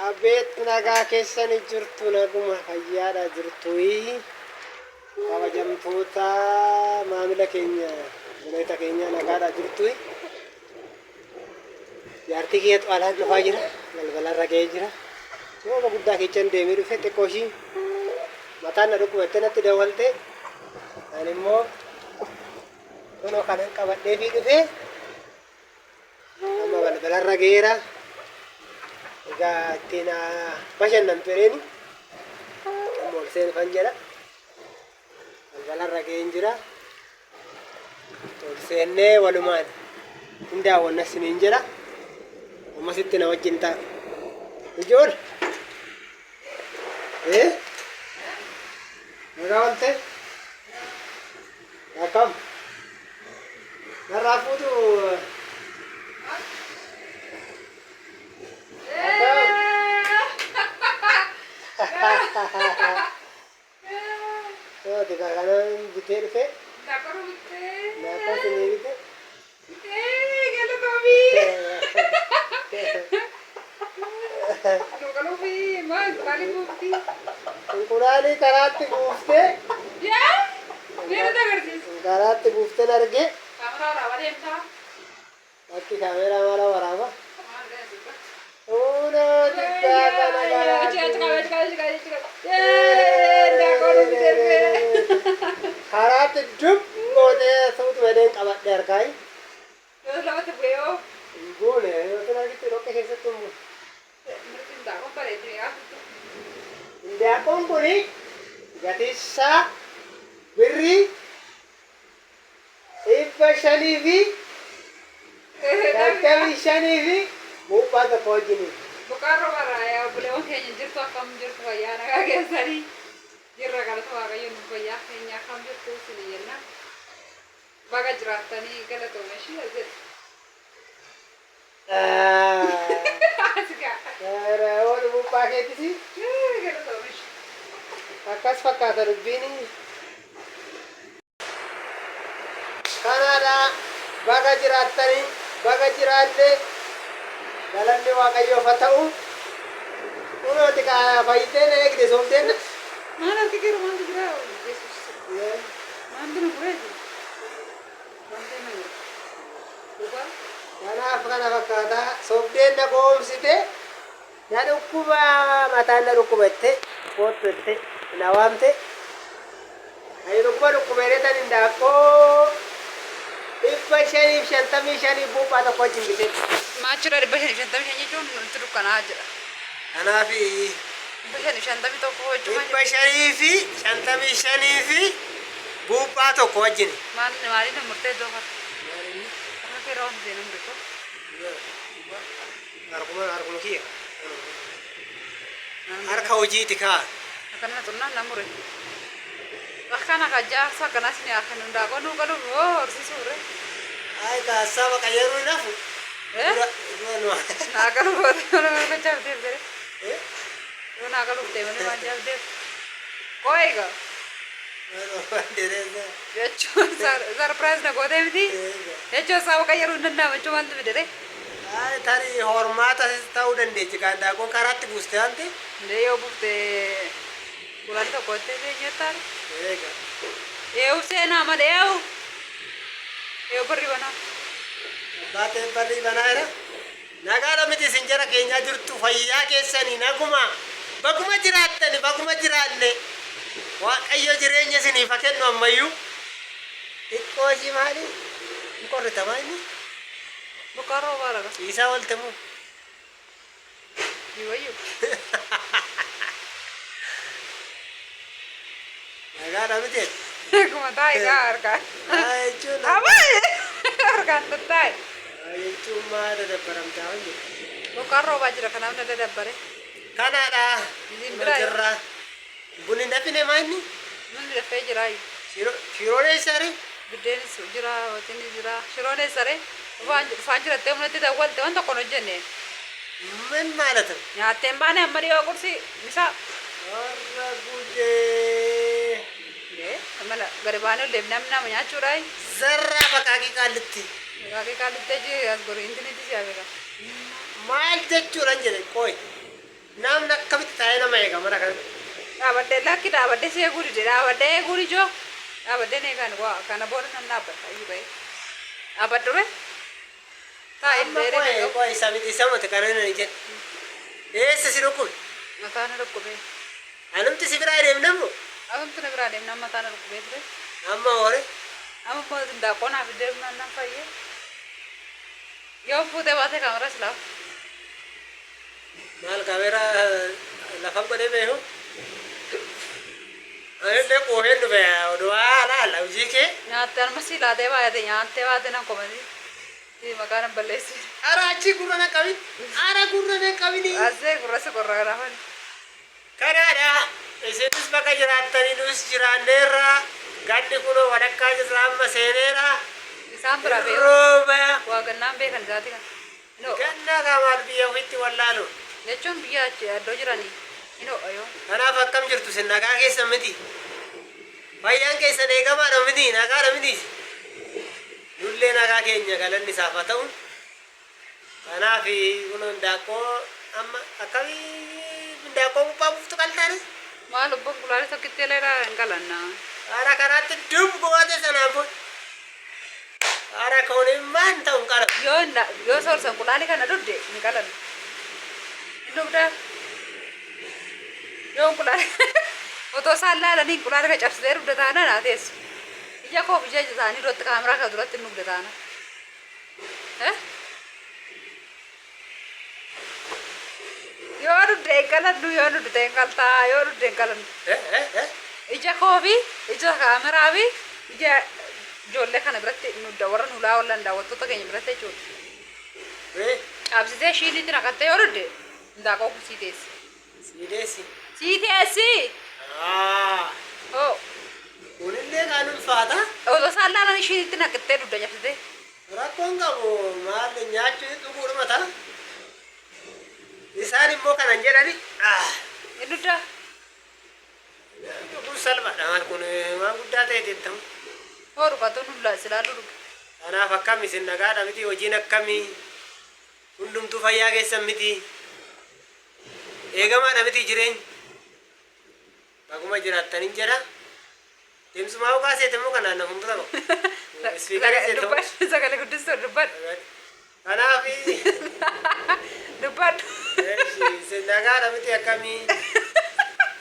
Abeet nagaa keessani jirtu naguma fayyaadha jirtuyi kabajamtoota maamila keenya obboleetta keenya nagaadha jirtuyi jaartii kiyya xaalaan dhufaa jira balbalarra ga'ee jira rooba guddaa keechan deemee dhufe xiqqoo ishii mataan na dhukkubatte natti dawwalte ani immoo kunoo kanan qabadheefii dhufe Amma balbalarra ga'eera. Egaa ittiin haa bashannantu jedheeni. Amma ol seenufan jedha. Balbalarra ga'een jira. Ol seennee walumaan hin daawwanna isiniin jedha. Ammasitti na wajjin ta'a. Ijool. Eh? Nagaa oolte? Akkam? Narraa fuutu. Sooti kanan bitee dhufe. Daakoo bittee. Daakoo sinii bite. Galatoomii. Nu qaluufi maal maaliif buufti? Inqulaalii karaatti buuftee. Yaa! Mee nutti agarsiisi. Karaatti buufteen arge. Kaameraa waraabaa deemtaa? Bakki kaameraa maala waraaba? Maal deemta? Unoo xiqqaa kana karaatti. Karaatti dub gootee suutu jedheen qabadhe harkaayi. Yoo lamatti bu'ee hoo? Hin buune yoo sin argitti dhoqqee keessatti hin buune. Mirti indaaqoon bareeddi meeqaa fiddu? Indaaqoon kuni gatiinsaa birrii 555 fi buuphaa tokko wajjini. Boqaan robarraa yaa obboleewwan keenya jirtu akkam jirtu fayyaa nagaa keessanii jirra galata waaqayyo nu fayyaa keenya akkam jirtu isin jenna. Baga jiraattanii galatooma ishii as jedhe. As gaa. Oolu buuphaa keetisi Galatooma ishii. Akkas fakkaata dubbiin. Kanaadha baga jiraattanii baga jiraanne galanni waaqayyoof haa ta'u. Kunooti kaa fayyitee na eegde soomteen. Maal harki keerra maaltu jira? Yesuus. Maaltu na fureeti? Wanti na jira. Dhugaa. Kanaaf kana fakkaata sobdeen na goomsite na dhukkuba mataan na dhukkuba jette koottu jette na waamte. Ani dhukkuba dhukkuba jedhee hindaaqqoo 555 buuphaa tokko wajjin bitee. Maachudha 555 jechuun nutti dukkanaa jira. Kanaaf 551 jechuun 555 fi buuphaa tokko wajjin. Maal maaliin na murtee iddoo kana? Harka kee irraa wanti seenan beeku. Harkuma harkuma kiyya. Harka hojiiti kaa. Akkana xunnaan na mure. Akkana ka jaarsa akkanas ni akka nu daakoo nu qaluuf hoo horsiisuu re. Ay ka hassaba qayyaruu hin hafu. Eh? Dura dura nu. Naa qaluuf hoo mana maal gochaaf deemte re. Eh? Yoo naa qaluuf deemanii waan jaaf deemte. Qo'ee egaa. Jechuun sarpiraayiz na gootee miti. Jechuun sababa qayyaruu hin danda'amu jechuun maaltu fide ree? Ay tarii hormaata ta'uu dandeechi kaan daaqoon karaatti buuste waan ta'eef. Ndee yoo buufte kulaan tokko itti seenyettaa. Eega. Eewu seenaa malee eewu. Eewu barri banaa. Abbaa ta'e barrii banaa jira. Nagaadha miti isin jara keenyaa jirtu fayyaa keessanii naguma baguma jiraattani baguma jiraanne waaqayyo jireenya isiniif haa kennu ammayyuu xiqqoo ishii maali hin qorritamaa inni Bokkaan roobaa raga. ciisaa oolte moo Ni wayyu. Nagaadha miti. Akkuma taa'e gaa harkaan. Haa jechuun Abaa harkaan tattaa'e. haa jechuun maa dadabbaramtaa waan jedhu. Bokkaan roobaa jira kanaaf na dadabbare. Kanaadha. Isin Kunoo biraa jirra. Bunni hin dafine maa inni? Bunni dafee jiraayu. Shiroon eessa ree? Biddeenis jira, waxiinis jira. Shiroon eessa ree? Dhufaan jirattee humnatti dawwalte waan tokko hin hojjenne. Min ማለት ነው? Nyaattee hin baane amma dhiyoo qursii misaa. Warra gudee. Mana gadi baanee ol deemnee namni nama nyaachuudhaa. Zarraa baqaaqii qaallitti. Baqaaqii qaallitti achi as gorii intinitti si hafe. Maal jechuudhaan jedhe qoy. Namni akkamitti taa'ee nama eega mana kana? Dhaabadhee lakki dhaabadhee si eeguu dide dhaabadhee eeguu ijoo dhaabadhee eegaan waa kana booda nan dhaabbadha iyyuu ba'ee. Dhaabbadhu re. Taa'ee Amma dheeree qo'ee qabu. qo'ee isa miti isa miti kana inni jedhe. Eessa si dhukkube? Mataa na dhukkubee. Anumti si biraa deemnamu? Atumtu na biraa deemnaan mataa na dhukkubee ture. Amma hore. Amma immoo hindaaqqoo naaf deemnaan nan fayyee. Yoo fuutee baate kaameraa silaaf. Maal kaameraa lafa godhee beeku? Anillee quufeen dhufe oduu laala hojii kee. Nyaattee anuma sii laatee baay'ate nyaattee baate nan komati. Maqaa nan balleessi. Ara achi gurra na qabin. Ara gurra na qabini. Asee gurra si qorra kanaafan. Kanaadha isinis bakka jiraattanii nus jiraanneerra ganni kunoo walakkaa jirra amma seeneera. Isaan biraa beeku. Rooba. Waa gannaan beekan isaati kan. No. Ganna kaamaal biyya ofiitti wallaalu. Jechuun biyya achi iddoo jiranii. Hin ho'a yoo. Kanaaf akkam jirtu sin nagaa keessan miti. Fayyaan keessan eegamaadha miti nagaadha miti. Nullee nagaa keenya galanni isaaf haa ta'u. Kanaaf kun hindaaqqoo amma akkamii hindaaqqoo gubbaa buuftu qaltaane? Maal obbo Gulaalee tokkitti illee hin qalanna. Haara karaatti dub goote sanaan booda. Haara kun maan ta'u hin qalamu. Yoo yoo soorsan qulaalee kana dugde hin qalannu. Hin dugdaa? Yoo qulaalee otoo isaan laalanii qulaalee kana cabsitee dugda taana naa teessu. Ija koof ija isaanii duratti kaameraa kana duratti hin dugda taana. Eh? Yoo dugde hin qalannu yoo dugde hin qaltaa yoo dugde hin qalannu. Eh eh eh. Ija koo fi ija kaameraa fi ija ijoollee kana biratti nu warra nu laawan daawwattoota keenya biratti jechuudha. Eh. Cabsitee shiinitti naqattee yoo dugde hindaaqqoo sii teessi. Sii deessi. Sii teessi! Ah. Hoo! Kunillee kan ulfaata. Otoo isaan laalan shiinitti naqattee dugda cabsitee. Rakkoon qabu maal nyaachuu dhuguudhuma ta'a. Isaan immoo kanan jedhani. Ah. Hin dugdaa? Kun salphaadha maal kun waan guddaa ta'e teettamu. Hoo dhugaatuu nu silaaluu dhuge. Kanaaf akkam isin nagaadha miti hojiin akkamii hundumtuu fayyaa keessan miti eegamaadha miti jireenya baguma jiraattanin jedha deemsumaa ugaa seete immoo kanaan na fuuldura qabu. Ispiikarii seete immoo. Dubbadhu sagalee guddistuu dubbadhu. Kanaaf Dubbadhu. isin nagaadha miti akkamii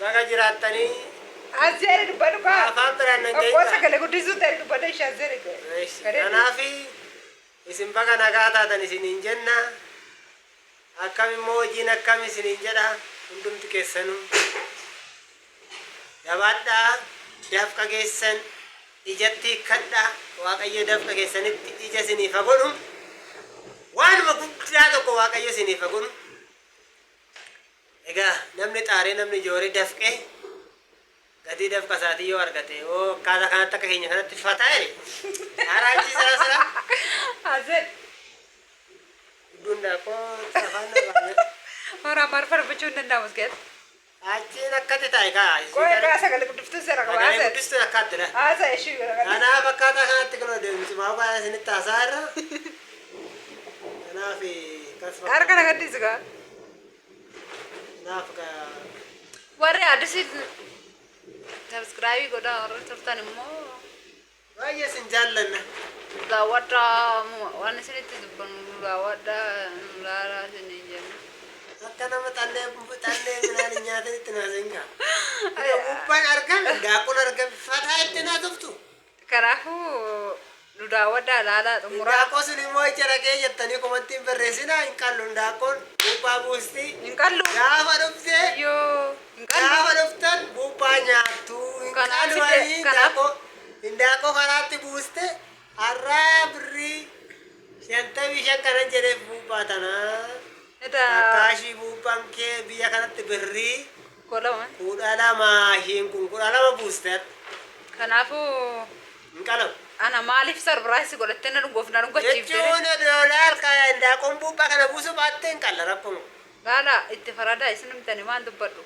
baga jiraattanii As jedhi dubbadhu kaa. afaan biraan nan Obboo ga'iidha. sagalee guddistuu ta'e dubbadhu ishee as jedhi. Kanaaf isin baga nagaa taatan isiniin jenna. Akkam immoo hojiin akkam isiniin jedha hundumti keessanuu. Jabaadhaa dafqa keessan ijatti hiikkadhaa Waaqayyo dafqa keessanitti ija isiniif haa godhu. Waanuma guddaa tokko Waaqayyo isiniif haa godhu. Egaa namni xaaree namni jooree dafqee gatii dafqa isaatii yoo argate yoo akkaataa kanatti akka keenya kanatti fataa jedhe. Haaraan sira sira. As jedhi. Hudduun daakoo afaan nama Hora amaariffaa dubbachuu hin danda'amu as keessatti. Achiin akkatti taa'e kaa. Qo'ee kaa sagalee guddiftuu seera qaba. Sagalee Haasa'e. guddistuun akkaatti dha. Haasa'e ishii bira kan. Kanaaf akkaataa kanatti kun deemsi maa isinitti haasaa irra. Kanaaf kas Harka na gaddisi kaa. Kanaaf kaa Warri addisii subscribe godhaa warri turtan immoo baay'ee isin jaallanna. Daawwadhaa waan isinitti dubbannu daawwadhaa nu laalaa isiniin jenna. Akka nama xallee xallee midhaan hin nyaatanitti naasin gaa. Gubbaan argame daakun argame fataa itti naasoftu. Kanaafuu nu daawwadhaa laalaa xumuraa. Daakoo sun immoo ija dhagee jettanii komantiin barreessinaa hin qallu daakoon buuphaa buusti. Hin qallu. Gaafa dhuftee Yoo hin qallu. gaafa dhuftan buuphaa nyaattu hin Kanaaf qalluwanii kanaaf- daakoo hindaaqoo karaatti buuste har'aa birrii 55 kanan jedheef buuphaa tanaa. Eda Akkaashii buuphaan kee biyya kanatti birrii 12. 12 ishiin kun 12 buuste. Kanaafuu Hin qalamu. ana maaliif surprise godhattee na dhungoof na dhungachiifte? Jechuun doolaar hindaaqoon buuphaa kana buusuu baattee hin qalla rakkoon. Laala itti faradaa isin himtanii waan dubbadhu.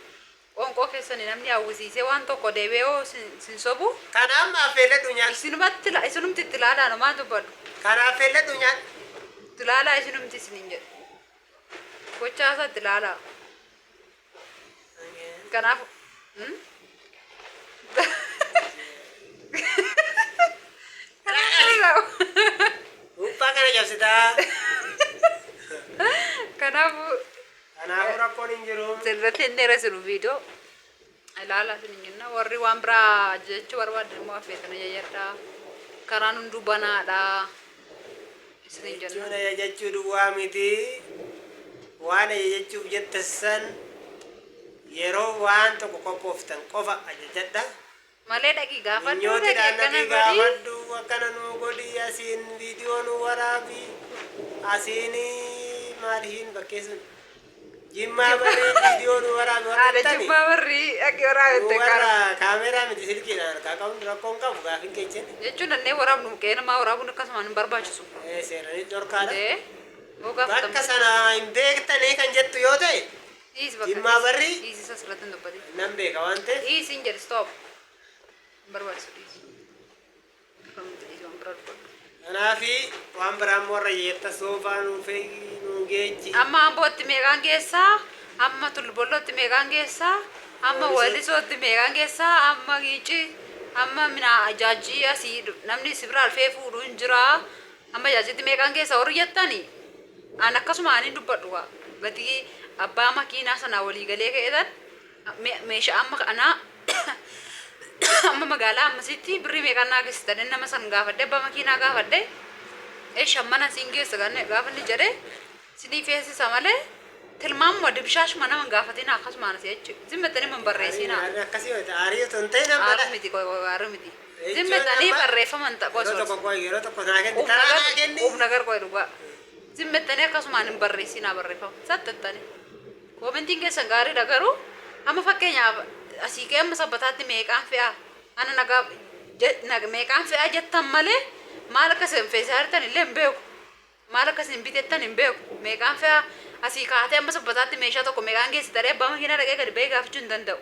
Qoonqoo keessanii namni hawwisiisee waan tokko deebi'ee yoo sin sobu Kanaaf affeelladhu nyaadhu. isinumatti isinumti itti laalaa waan dubbadhu. Kanaaf affeelladhu nyaadhu. Itti laalaa isinumti isiniin jedhu. Gochaa isaa itti laalaa. Kanaaf Buuphaa kana cabsitaa. Kanaafuu Kanaafuu rakkoon hin jiru. Sirriitti hin dheeressinu viidiyoo. Ilaala isin jenna warri waan biraa jechuu barbaadan immoo affeetana jajadhaa. Karaan hunduu banaadha. Isin jenna. Jechuun ajajachuu duwwaa miti. Waan ajajachuuf jettan san yeroo waan tokko qophooftan qofa ajajadha. Malee dhaqii gaafadhu dhaqii Minyootiidhaan akkana dhaqii godhi. gaafadhu akkana nuu godhi asiin viidiyoo nu waraabi asiin maaliin bakkee sun Jimmaa barrii viidiyoo nu waraabi warra Haadha jettani. Jimmaa barrii dhaqii Nu waraabette warra kaara. kaameeraa miti silkiidhaan harkaa qabnu rakkoon qabu gaafin keechin. Jechuun dandee waraabnu qe'ee namaa waraabuun akkasumaan hin barbaachisu. Seeranii dhorkaadha. Ee yoo gaafatamte. Bakka sana hin beektanii kan jettu yoo ta'e Dhiisi bakka Jimmaa dhiisi. barrii Dhiisi isa asirratti hin dubbatin. nan beeka waan ta'eef. Dhiisi hin jedhe stop. Hin barbaachisu dhiisi. Akkamitti dhiisi waan biraa dubbadhu. Kanaafi waan biraa immoo warra yeetta soofaa nuu fe'i nuu geejji. Amma Ambootti meeqaan geessaa? Amma Tullubollootti meeqaan geessaa? Amma Walisootti meeqaan geessaa? Amma Giincii, amma mina Jaajjii asii namni si biraa dhufee fuudhu hin jira. Amma Jaajjiitti meeqaan geessaa warri jettani? An akkasuma ani dubbadhu gaa. Gatii abbaa makiinaa sanaa walii galee ka'eetan meeshaa amma kanaa amma magaalaa ammasitti birrii meeqaan naa geessita jedhee nama san gaafadhe abbaa makiinaa gaafadhe eesha mana siin geessa gaafa inni jedhe sinii feesisa malee tilmaamuma dibshaashuma nama hin gaafatina akkasumaan asii achi zimmettanii man barreessinaa. Aarii akkasii yoo ta'e aarii otoo hin ta'in amma Aaru miti qoy qoy aaru miti. Jechuun Zimmettanii amma barreeffaman ta'a qoy yeroo tokko qoy yeroo tokko naa kenni taraa naa kenni. Qub nagar qoy dhugaa. Zimmettanii akkasumaan hin barreessinaa barreeffama. Sattattanii. Koomentiin keessan gaariidha garuu amma fakkeenyaaf asii ka'ee amma sabbataatti meeqaan fe'aa ana nagaa meeqaan fe'aa jettan malee maal akka isin feesisaa jirtan illee hin beeku. Maal akka isin bitettan hin beeku. Meeqaan fe'aa asii kaatee amma sabbataatti meeshaa tokko meeqaan geessita jedhee abbaa makiinaa dhaqee gadi ba'ee gaafachuu hin danda'u.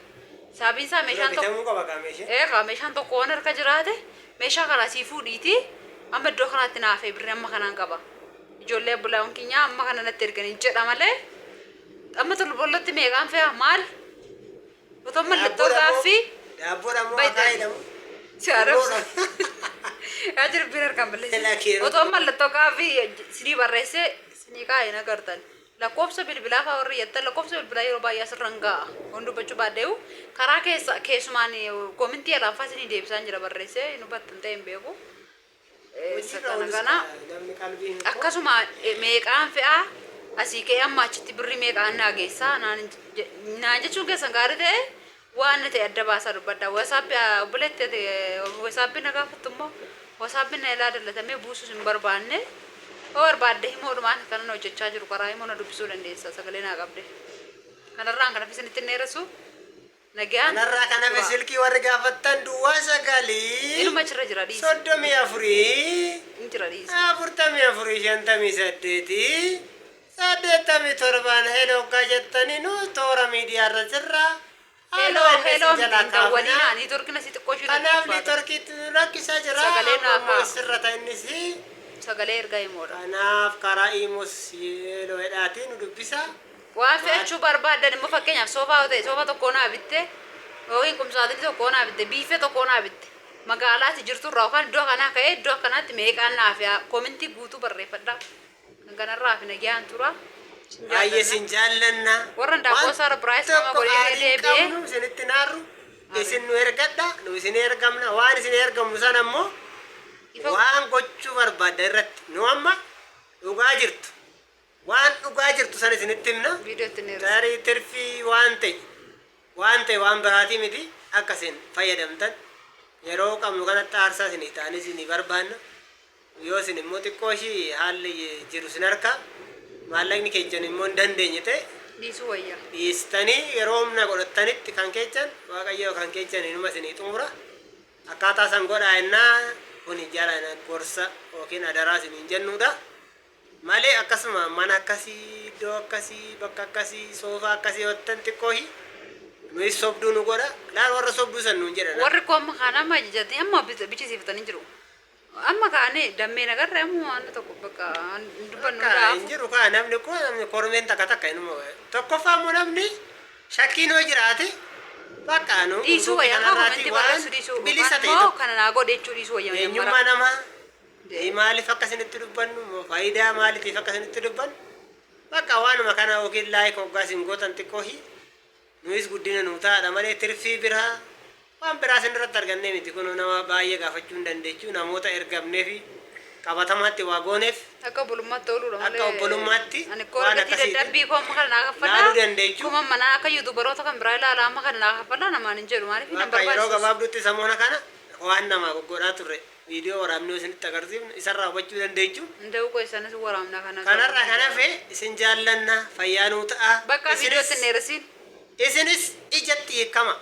Sababiin isaa meeshaan tokko Bitamuu qaba kaa meeshaan. Ee kaa meeshaan tokko waan harka jiraate meeshaa kana asii fuudhiitii amma iddoo kanaatti naa fe'i birrii amma kanaan qaba. Ijoollee obbolaawwan keenyaa amma kana natti erganii jedha malee amma tolbollotti meeqaan fe'a maal? Otoo mallattoo gaaffii Daabboodha moo Baay'ee. akaayiidha moo? Si arrabsa. Yaa jiru bira harkaan Lakki balleessi. Otoo mallattoo gaaffii sinii barreessee sinii kaa'e hin agartan. Lakkoofsa bilbilaa fa'aa warri jettan lakkoofsa bilbilaa yeroo baay'ee asirra hin ga'a. Waan dubbachuu baadheewu karaa keessa keessumaan koomintii alaanfaa sinii deebisaan jira barreessee hin hubattan ta'e hin beeku. Isa Hojiirra kana oolus kana namni qalbii hin qabu. akkasuma meeqaan fe'aa asii ka'ee amma achitti birrii meeqaan naa geessaa naan naan jechuun keessan gaarii ta'e waan na ta'e adda baasaa dubbadha. Wasaappi obboleetti wasaappi na gaafattu immoo wasaappi na ilaa dallatamee buusus hin barbaanne. Yoo barbaadde himoodhumaan kanan hojjechaa jiru karaa himoo na dubbisuu dandeessa sagalee naa qabde. Kanarraan kan hafe isinitti hin dheeressu. Nagaan Kanarraa kan hafe turaa. silkii warri gaafattan duwwaa sagalii Inuma achirra jira dhiisi. soddomii afurii Hin jira dhiisi. afurtamii afurii shantamii saddeetii saddeettamii torbaan heloo hoggaa jettanii nu toora miidiyaarra jirra. Heloo Haaloo inni heloo isin miti jalaa hin dawwalinaa kaafna. niitoorkiin asii xiqqoo ishee Kanaaf ulfaata. niitoorkiitti nu rakkisaa jira. Sagalee Amma naa immoo kaa. sirrata innis. Sagalee ergaa himoodha. Kanaaf karaa imus heloo jedhaatii nu dubbisa. Waan fe'achuu barbaaddan immoo fakkeenyaaf soofaa yoo ta'e soofaa tokko naa bitte yookiin qumsaaxinii tokko naa bitte biiffee tokko naa bitte magaalaa ati jirtu irraa yookaan iddoo kanaa ka'ee iddoo akkanaatti meeqaan naa fe'a koomentii guutuu barreeffadhaa. Kan kanarraa fi nagayaan tura. Isin Baay'ee jaallanna. isin jaallanna. Warra handaaqqoo Waan sarpiraayis nama tokko godhee aarii hin deebi'ee. qabnu isinitti hin aarru. Isin nu ergadha nu isin ergamna waan isin ergamnu sana immoo Ifa waan gochuu barbaadda irratti nu amma dhugaa jirtu Waan dhugaa jirtu san isinitti himna. Video itti hin dheeressu. Tarii tirfii waan ta'e waan ta'e waan biraatii miti akka isin fayyadamtan yeroo qabnu kanatti aarsaa isinii ta'anii isinii barbaanna. Yoo isin immoo xiqqoo ishii haalli jiru isin harka maallaqni keechan immoo hin dandeenye ta'e Dhiisuu wayya. dhiistanii yeroo humna godhattanitti kan keechan Waaqayyo kan keechan inuma isinii xumura. Akkaataa san godhaa jennaa kuni jala gorsa yookiin adaraa isiniin jennuudha. Malee akkasuma mana akkasii, iddoo akkasii, bakka akkasii, soofaa akkasii yoo jettan xiqqoohi nuyis sobduu nu godha. Laal warra sobduu san nuun jedha. Warri koo amma kaan amma ajajatanii amma bichisiifatanii jiru. Amma kaanee dammee nagarre amma waan tokko bakka hin dubbannu Bakka hin hundaafuu. jiru kaa namni koo namni kormeen takka takka inuma tokkoffaa immoo namni shakkiin yoo jiraate Bakka nu Dhiisuu hunduu wayya akka kanarraati komentii waan barreessuu dhiisuu bilisa yookaan ta'e immoo tokko kana naa godhe jechuu dhiisuu wayya eenyummaa majammara. namaa maaliif akka isinitti dubbannu moo faayidaa maaliitiif akka isinitti dubbannu bakka waanuma kana yookiin like hoggaa isin gootan xiqqoo hi nuyis guddina nuu ta'aadha malee tirfii biraa waan biraa isin irratti argannee miti. Kun nama baay'ee gaafachuu hin dandeechuu namoota ergamnee fi qabatamaatti waa gooneef. Akka obbolummaatti ooluudha malee. Akka obbolummaatti Ani koo waan argatii akkasiiti. dadhabbii koo amma kana naa kaffalaa. Laaluu dandeechuu. Kuma manaa akka yuutuubaroota kan biraa ilaala amma kana naa kaffalaa namaan hin jedhu maaliif hin Bakka yeroo barbaachisu. gabaabduutti samoona kana waan namaa goggodhaa turre viidiyoo waraabnee isinitti agarsiifnu isarraa hubachuu dandeechuu. Nda'uu koo isanis waraabna kana. Kanarraa kan hafe isin jaallanna, fayyaa nuu ta'a. Bakka viidiyootti hin dheeressiin. Isinis ijatti hiikama.